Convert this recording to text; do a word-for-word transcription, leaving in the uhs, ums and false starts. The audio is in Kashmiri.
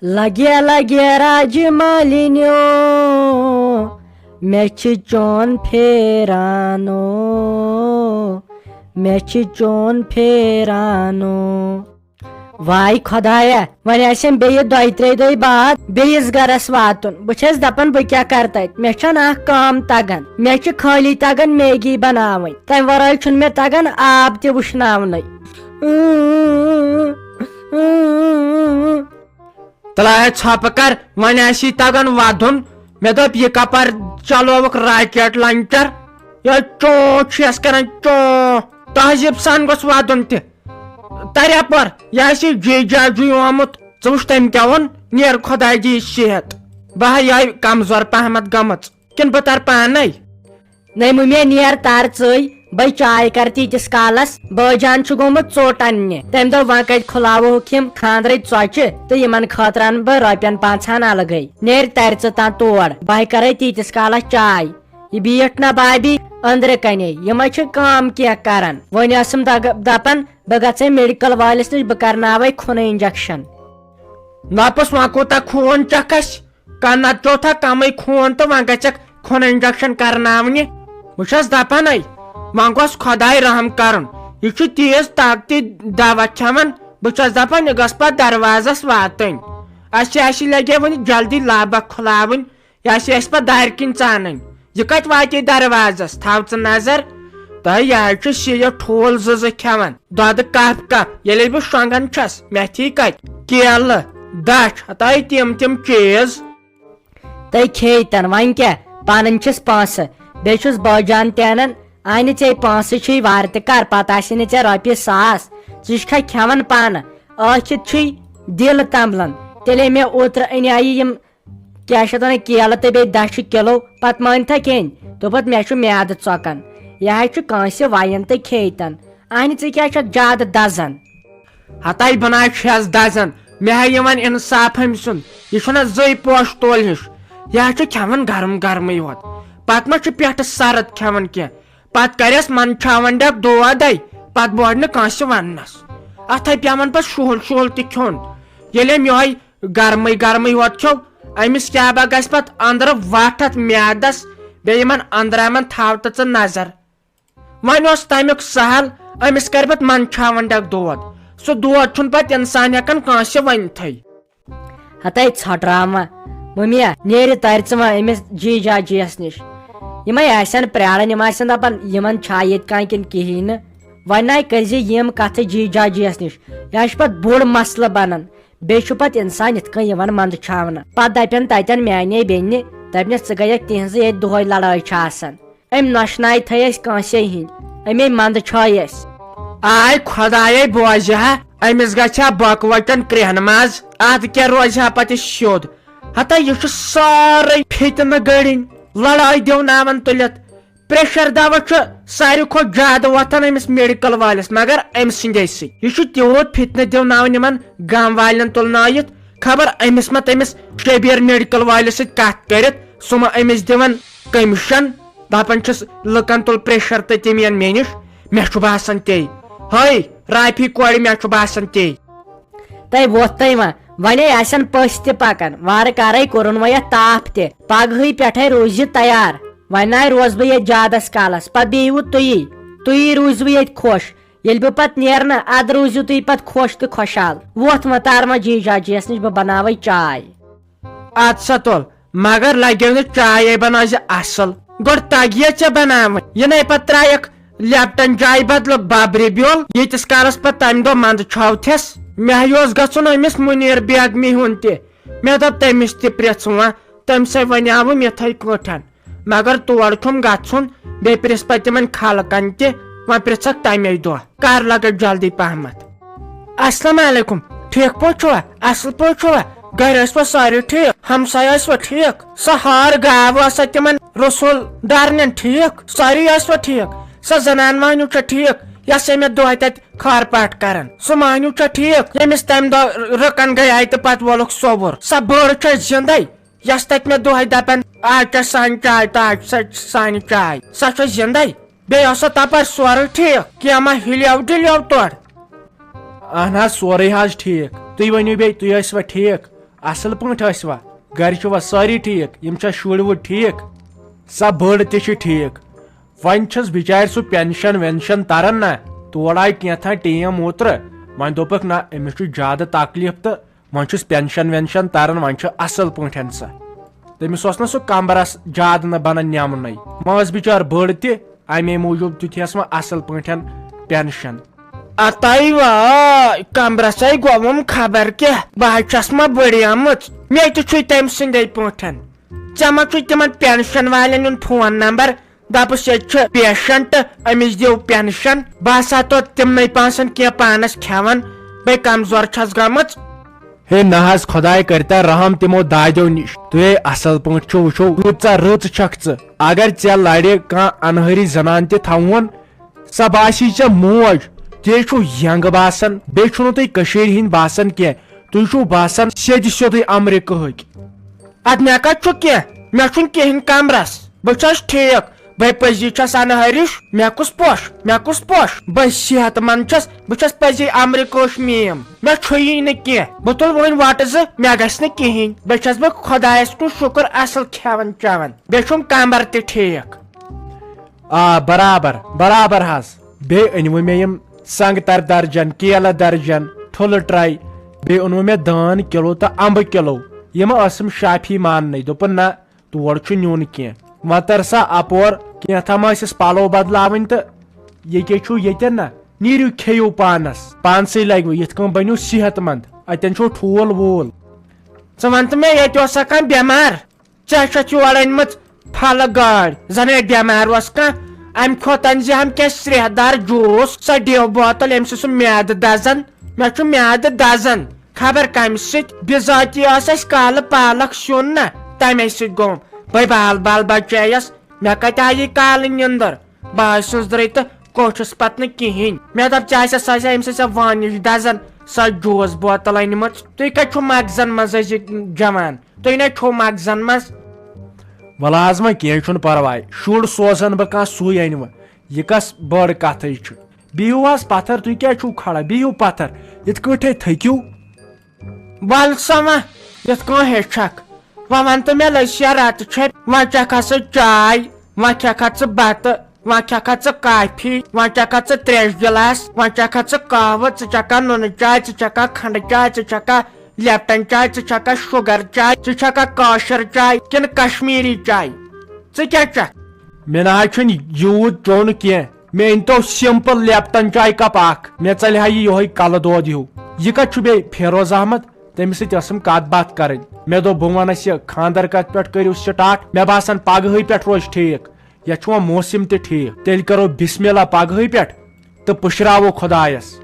لگے لگے راجہِ مالِنیو، مےٚ چھِ چون پھیرانو، مےٚ چھِ چون پھیرانو۔ واے خۄدایا، وۄنۍ آسٮ۪م بیٚیہِ دۄیہِ ترٛیٚیہِ دۄہہِ بعد بیٚیِس گرس واتُن۔ بہٕ چھَس دپان، بہٕ کیٛاہ کرٕ تتہِ؟ مےٚ چھَنہٕ اکھ کٲم تگان۔ مےٚ چھِ خٲلی تگان میگی بناوٕنۍ۔ تمہِ ورٲے چھُنہٕ مےٚ تگان آب تہِ وٕشناونٕے۔ تلہٕ ہے ژھۄپہٕ کر، وۄنۍ آسی تگان ودُن۔ مےٚ دوٚپ، یہِ کپر چلووُکھ راکیٹ لانچر؟ یہِ چونچ چھُ یس کران چون۔ تہذیٖب سان گوٚژھ ودُن تہِ۔ ترِ اپٲر، یہِ آسی جی جاجُے آمُت۔ ژٕ وٕچھ تٔمۍ کیٛاہ ووٚن، نیر خۄداے دی صحت۔ بہٕ ہا یِہوٚے کمزور پہمتھ گٔمٕژ۔ کِنہٕ بہٕ ترٕ پانے؟ نٔے مُمے، نیر تر ژٕے، بے چاے کر تیٖتِس کالس۔ بٲے جان چھُ گوٚمُت ژوٚٹ اننہِ۔ تٔمۍ دوٚپ، وۄنۍ کتہِ کھُلاوہوکھ یِم خانٛدرٕچ ژۄچہِ تہٕ یِمن خٲطرٕ انہٕ بہٕ رۄپین پانٛژہن الگے۔ نیر ترِ ژٕ تام تور، بہٕ کرے تیٖتِس کالس چاے۔ یہِ بیٖٹھ نہ بابی أنٛدرٕ کنے، یہِ ما چھِ کٲم کینٛہہ کران؟ وۄنۍ ٲسٕم دگ-، دپان، بہٕ گژھے میڈیکل وٲلِس نِش، بہٕ کرناوے خونہٕ انجیکشن۔ ناپس، وۄنۍ کوٗتاہ خوٗن چکھس؟ کانٛہہ نتہٕ چوتھا کمٕے خوٗن تہٕ وۄنۍ گژھکھ خونہٕ انجیکشن کرناونہِ۔ بہٕ چھَس دپان، ہے، وۄنۍ گوٚژھ خۄداے رحم کرُن۔ یہِ چھُ تیز طاقتی دوا کھٮ۪وان۔ بہٕ چھَس دپان، یہِ گژھِ پتہٕ دروازس واتٕنۍ۔ اَسہِ آسہِ لگے وۄنۍ جلدی لابہ کھُلاوٕنۍ۔ یہِ آسہِ اَسہِ پتہٕ دارِ کِنۍ ژانٕنۍ۔ یہِ کتہِ واتے دروازس؟ تھاو ژٕ نظر۔ تہٕ یہِ حظ چھُ صرف ٹھوٗل زٕ زٕ کھٮ۪وان، دۄدٕ کپ کپ۔ ییٚلے بہٕ شۄنٛگان چھَس، مےٚ تھی کتہِ؟ کیلہٕ، دَچھ، ہتاے تِم تِم چیٖز۔ تہٕ کھیٚیہِ تن وۄنۍ کیٛاہ؟ پنٕنۍ چھِس پونٛسہٕ، بیٚیہِ چھُس بٲے جان تہِ انان۔ انہِ ژےٚ پونٛسہٕ چھُے وارٕ تہِ کر، پتہٕ آسہِ نہٕ ژےٚ رۄپیہِ ساس۔ ژٕ چھُکھا کھٮ۪وان پانہٕ؟ ٲکھِتھ چھُے دِل تنبلان۔ تیٚلے مےٚ اوترٕ اَنیٛایہِ یِم کیٛاہ چھِ اَتھ وَنان، کیلہٕ تہٕ بیٚیہِ دَچھِ کِلوٗ، پَتہٕ مٲنۍ تھا کھیٚنۍ؟ دوٚپُتھ، مےٚ چھُ میٛادٕ ژۄکان۔ یہِ حظ چھُ کٲنٛسہِ وَیَن تہٕ کھیٚیہِ تَن۔ اَہنہِ، ژٕ کیٛاہ چھَکھ زیادٕ دَزان؟ ہَتاے بَناے چھَس دَزان، مےٚ ہا یِوان اِنصاف أمۍ سُنٛد۔ یہِ چھُنہ زٕے پوش تول ہِش، یہِ حظ چھُ کھٮ۪وان گرم گرمٕے یوت۔ پَتہٕ ما چھُ پٮ۪ٹھٕ سَرٕد کھٮ۪وان کینٛہہ؟ پَتہٕ کَرٮ۪س منٛدچھاوَن ڈَب دودَے، پَتہٕ بوڑ نہٕ کانٛسہِ وَننَس۔ اَتھَے پٮ۪وان پَتہٕ شُہُل شُہُل تہِ کھیوٚن۔ ییٚلہِ أمۍ یِہوٚے گرمٕے گرمٕے یوت کھیوٚو، أمِس کیٛاہ با گژھِ پتہٕ أنٛدرٕ وٹھ اتھ میادس، بیٚیہِ یِمن أنٛدرمن تھاو تہٕ ژٕ نظر۔ وۄنۍ اوس تمیُک سہل، أمِس کرِ پتہٕ منٛدچھاوان ڈٮ۪کھ دود۔ سُہ دود چھُنہٕ پتہٕ انسان ہٮ۪کان کٲنٛسہِ ؤنتھٕے۔ ہتے ژھۄٹراو وۄنۍ، مُمیا، نیرِ ترِ ژٕ وۄنۍ أمِس جی جاجیس نِش۔ یِمے آسن پرٛاران، یِم آسن دپان، یِمن چھا ییٚتہِ کانٛہہ کِنہٕ کِہیٖنۍ نہٕ۔ وۄنۍ ناے کٔرزِ یِم کتھٕ جی جاجیس نِش، یہِ ہا چھُ پتہٕ بوٚڑ مسلہٕ بنان۔ بیٚیہِ چھُ پتہٕ انسان یِتھ کٔنۍ یِوان منٛدچھاونہٕ۔ پتہٕ دپن تتٮ۪ن میانے بیٚنہِ، دپنس، ژٕ گٔیکھ تِہنٛزٕے ییٚتہِ دۄہے لڑٲے چھِ آسان۔ أمۍ نۄشہِ نایہِ تھٲے أسۍ کٲنٛسے ہِنٛدۍ، أمے منٛدٕ چھٲے أسۍ۔ آے خۄدایے بوزِ ہا، أمِس گژھِ ہا بۄکہٕ وچن کرٛیٚہن منٛز، ادٕ کیٛاہ روزِ ہا پتہٕ سیوٚد؟ ہتا یہِ چھُ سٲرٕے فتنہٕ گٔڑِنۍ، لڑٲے دِوناوان تُلِتھ۔ پریشر دوا چھُ ساروی کھۄتہٕ زیادٕ وۄتھان أمِس میڈیکل وٲلِس، مگر أمۍ سٕنٛدے سۭتۍ۔ یہِ چھُ تیوٗت فتنہٕ دِوناوان یِمن گام والٮ۪ن تُلنٲیِتھ، خبر أمِس ما تٔمِس شبیر میڈیکل وٲلِس سۭتۍ کتھ کٔرِتھ، سُہ ما أمِس دِوان کٔمِشن۔ دپان چھِس، لُکن تُل پریشر تہٕ تِم یِن مےٚ نِش، مےٚ چھُ باسان تے۔ ہے، رافی کورِ، مےٚ چھُ باسان تے۔ تۄہہِ ووٚتھ تۄہہِ وۄنۍ، وۄنے آسن پٔژھۍ تہِ پکان، وارٕ کارے کوٚرُن وۄنۍ یتھ تاپھ تہِ، پگہٕے پٮ۪ٹھے روٗزِ تیار۔ وۄنۍ ناے روزٕ بہٕ ییٚتہِ زیادس کالس، پتہٕ بیٚہِوٕ تُہی، تُہی روٗزِوٕ ییٚتہِ خۄش۔ ییٚلہِ بہٕ پتہٕ نیرٕ نا، ادٕ روٗزِو تُہۍ پتہٕ خۄش تہٕ خۄشحال۔ ووٚتھ وۄنۍ تار وۄنۍ جی جاجیس نِش، بہٕ بناوے چاے۔ اد سا تُل، مگر لگیو نہٕ چاے بناوزِ اصل۔ گۄڈٕ تگیہ ژےٚ بناوٕنۍ۔ یہِ نے پتہٕ ترایکھ لیپٹن چاے بدلہٕ ببرِ بیول۔ ییٖتِس کالس پتہٕ تمہِ دۄہ منٛدٕ چھاوتھس۔ مےٚ ہا اوس گژھُن أمِس منیر بیگمی ہُنٛد تہِ۔ مےٚ دوٚپ تٔمِس تہِ پرژھٕ وۄنۍ۔ تٔمۍ سٕے ونیاوُم یِتھے کٲٹھۍ۔ مگر تور چھُم گژھُن، بیٚیہِ پرژھ پتہٕ تِمن خلقن تہِ۔ وۄنۍ پرژھکھ تمے دۄہ۔ کر لگے جلدی پہمتھ۔ السلام علیکم، ٹھیک پٲٹھۍ چھِوا؟ اصل پٲٹھۍ چھِوا؟ گرِ ٲسوا سٲری ٹھیک؟ ہمساے ٲسوا ٹھیک؟ سۄ ہار گاو ٲسا تِمن رسول دارنٮ۪ن ٹھیک؟ سٲری ٲسوا ٹھیک؟ سۄ زنان مہنیو چھا ٹھیک، یۄس أمۍ مےٚ دۄہے تتہِ خار پاٹھ کران؟ سُہ مہنیو چھا ٹھیک، ییٚمِس تمہِ دۄہ رُکن گٔیے تہٕ پتہٕ وولُکھ سوٚبُر؟ سۄ بٔڑ چھا زندے، یۄس تتہِ مےٚ دۄہے دپان، آز چھےٚ سانہِ چاے تہٕ آز چھےٚ سانہِ چاے؟ سۄ چھا زندے؟ بیٚیہِ اوسا تپٲرۍ سورُے ٹھیٖک؟ کینٛہہ ما ہِلیو ڈِلیو تورٕ؟ اہن حظ، سورُے حظ ٹھیٖک۔ تُہۍ ؤنِو بیٚیہِ، تُہۍ ٲسوا ٹھیٖک؟ اصل پٲٹھۍ ٲسوا؟ گرِ چھِوا سٲری ٹھیٖک؟ یِم چھا شُرۍ وُرۍ ٹھیٖک؟ سۄ بٔڑ تہِ چھِ ٹھیٖک۔ وۄنۍ چھُس بِچارِ سُہ پینشن وینشن تران نہ، تور آیہِ کینٛژھا ٹیٖم اوترٕ۔ وۄنۍ دوٚپُکھ نہ، أمِس چھُ زیادٕ تکلیٖف تہٕ وۄنۍ چھُس پینشن وینشن تران، وۄنۍ چھُ اصل پٲٹھۍ سۄ۔ تٔمِس اوس نہ سُہ کمبرس زیادٕ نہ بنان نیمنٕے۔ وۄنۍ ٲس بِچٲر بٔڑ تہِ، امے موٗجوٗب دیُت یس وۄنۍ اصل پٲٹھۍ پینشن۔ اتاے وا، کمبرسے گووُم خبر کیٛاہ، بہٕ حظ چھس ما بٔڑیمٕژ، مےٚ تہِ چھُے تٔمۍ سٕنٛدے پٲٹھۍ۔ ژےٚ ما چھُے تِمن پینشن والٮ۪ن ہُنٛد فون نمبر؟ دپُس ییٚتہِ چھُ پیشنٹ، أمِس دِیِو پینشن۔ بہٕ ہسا توٚت تِمنٕے پونٛسن کینٛہہ پانس کھٮ۪وان، بے کمزور چھس گٔمٕژ۔ ہے نہ حظ، خۄداے کٔرتن رحم تِمو دادیو نِش۔ تُہۍ ہے اصل پٲٹھۍ چھِو، وٕچھو کۭژاہ رٕژ چھکھ ژٕ۔ اگر ژےٚ لرِ کانٛہہ انہٲری زنان تہِ تھاوُن، سۄ باسی ژےٚ موج، تُہۍ چھِو ینگ باسان، بیٚیہِ چھُو نہٕ تُہۍ کٔشیٖرِ ہٕنٛدۍ باسان کینٛہہ، تُہۍ چھِو باسان سیٚدِ سیوٚدُے امریکہٕکۍ۔ ادٕ مےٚ کتہِ چھُ کینٛہہ؟ مےٚ چھُنہٕ کِہیٖنۍ کمبرس، بہٕ چھس ٹھیٖک، بے پٔزی چھس انہٲرِش، مےٚ کُس پوش، مےٚ کُس پوش؟ بے صحت مند چھس، بہٕ چھس پٔزی امریکہٕچ میم، مےٚ چھُیی نہٕ کینٛہہ۔ بہٕ تُلہٕ وۄنۍ وۄٹہٕ زٕ، مےٚ گژھِ نہٕ کِہیٖنۍ، بے چھس بہٕ خۄدایس کُن شُکر اصل کھٮ۪وان چٮ۪وان، بے چھُم کمبر تہِ ٹھیٖک۔ آ، برابر، برابر حظ۔ بیٚیہِ أنۍوٕ مےٚ یِم سنٛگتر درجن، کیلہٕ درجن، ٹھُلہٕ ٹرٛے، بیٚیہِ اوٚنوٕ مےٚ دٲن کِلوٗ تہٕ امبہٕ کِلوٗ۔ یِم ٲسٕم شافی ماننٕے، دوٚپُن، "نہ، تور چھُ نیُن کینٛہہ۔" وۄنۍ تٔر سا اپور، کینٛہہ تام ٲسِس پلو بدلاوٕنۍ تہٕ یہِ کیٛاہ چھُو ییٚتٮ۪ن نہ؟ نیٖرِو کھیٚیِو پانس، پانسٕے لگِوٕ، یِتھ کٔنۍ بٔنِو صحت مند، اتٮ۪ن چھُو ٹھوٗل ووٗل۔ ژٕ وَن تہٕ مےٚ، ییٚتہِ اوسا کانٛہہ بٮ۪مار؟ ژےٚ چھَتھ یور أنمٕژ پھلہٕ گٲڑۍ، زَن ہے بٮ۪مار اوس کانٛہہ۔ اَمہِ کھۄتہٕ أنۍ زِ ہم کینٛہہ سرٛیٚہہ دار جوٗس، سۄ ڈیو بوتل، ییٚمہِ سۭتۍ سُہ میادٕ دَزان۔ مےٚ چھُ میادٕ دَزان، خبر کَمہِ سۭتۍ۔ بِذٲتی ٲس اَسہِ کالہٕ پالک سیُن نہ، تَمے سۭتۍ گوٚوُم۔ بٔے بال بال بچییَس، مےٚ کَتہِ آیہِ کالہٕ نِندٕر؟ بہٕ حظ چھُس درٕے تہٕ کوٚٹھِس پتہٕ نہٕ کِہیٖنۍ۔ مےٚ دوٚپ، ژےٚ آسہِ سۄ آسہِ أمۍ سٕنٛز سۄ وانِش دَزان، سۄ جوٗس بوتل أنمٕژ۔ تُہۍ کَتہِ چھِو مغزن منٛز أزِکۍ جوان؟ تُہۍ نَے چھِو مغزن منٛز۔ وَلہٕ حظ وۄنۍ کینٛہہ چھُنہٕ پرواے، شُر سوزَن بہٕ کانٛہہ سُے اَنہِ وۄنۍ۔ یہِ کَس بٔڑ کَتھٕے چھُ؟ بِہِو حظ پَتھر، تُہۍ کیٛازِ چھِو کھڑا؟ بِہِو پَتھر، یِتھ کٲٹھۍ تھٔکِو۔ وَل سا وۄنۍ، یِتھ کٔنۍ ہیٚچھکھ۔ وۄنۍ وَن تہٕ مےٚ، لٔسیا رَتہٕ چھےٚ، وۄنۍ چَکھا ژٕ چاے، وۄنۍ کھٮ۪کھا ژٕ بَتہٕ، وۄنۍ چَکھا ژٕ کافی، وۄنۍ چَکھا ژٕ ترٛیشہِ گِلاس، وۄنۍ چَکھا ژٕ قہوٕ، ژٕ چَکھا نُنہٕ چاے، ژٕ چَکھا کھنٛڈٕ چاے، ژٕ چَکھا لیپٹن چاے، ژٕ چَکھا شُگر چاے، ژٕ چَکھا کٲشِر چاے کِنہٕ کشمیٖری چاے؟ ژٕ کیٛاہ چَکھ؟ مےٚ نہ حظ چھُنہٕ یوٗت چوٚن کینٛہہ۔ مےٚ أنۍ تو simple لیپٹن چاے کپ اکھ۔ مےٚ ژلہِ ہا یہِ یِہوٚے کلہٕ دود ہیوٗ۔ یہِ کتہِ چھُ بیٚیہِ فیروز احمد؟ تٔمِس سۭتۍ ٲسٕم کتھ باتھ کرٕنۍ۔ مےٚ دوٚپ، بہٕ ونس یہِ خانٛدر کتھ پٮ۪ٹھ کٔرِو start۔ مےٚ باسان، پگہٕے پٮ۪ٹھ روزِ ٹھیٖک۔ یتھ چھُ وۄنۍ موسم تہِ ٹھیٖک۔ تیٚلہِ کرو بسم اللہ پگہٕے پٮ۪ٹھ تہٕ پُشراوو خۄدایس۔